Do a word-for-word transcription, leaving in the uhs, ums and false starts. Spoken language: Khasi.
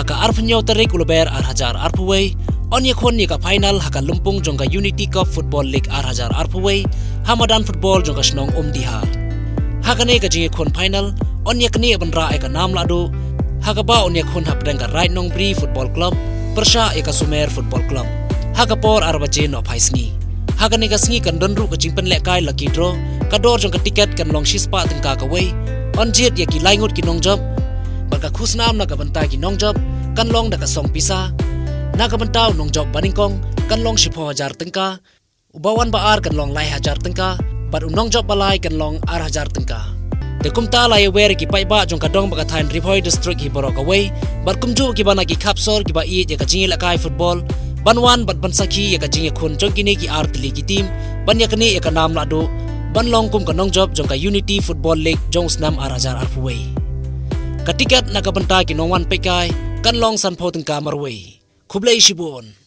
Ka arphew hynñiew tarik u Lber ar hajar arphew wei, yn ïakhun ïa ka final ha ka lympung jong ka Unity Cup Football League ar hajar arphew wei, ha madan football jong ka shnong Umdihar. Ha kane ka jingïakhun final, yn ïaknieh ban rah ïa ka nam lahduh, ha kaba yn ïakhun hapdeng ka Raid Nongbri Football Club pyrshah ïa ka Sumer Football Club, ha ka por ar baje nohphai sngi. Ha kane ka sngi kan don ruh ka jingpynlehkai lucky draw, ka dor jong ka tiket kan long shispah tyngka kawei, yn jied ïa ki laingut ki nongjop, bad ka khusnam na ka bynta ki nongjop kan long da ka song pisa. Na ka bynta u nongjop banyngkong kan long shiphew hajar tyngka, uba wan ba ar kan long lai hajar tyngka, bad u nongjop balai kan long ar hajar tyngka. Te kumta la ïawer ïa ki paidbah jong ka dong bad ka thaiñ Ri Bhoi District hi baroh kawei, bad kumjuh kiba na ki khap sor kiba ïeit ïa ka jingïalehkai football, ban wan bad ban sakhi ïa ka jingïakhun jong kine ki ar tylli ki team, ban ïaknieh ïa ka nam lahduh, ban long kum ka nongjop jong ka Unity Football League jong u snem ar hajar arphew wei. Ka tiket na ka bynta ki nongwan peitkai kan long sanphew tyngka marwei. Khublei shibun.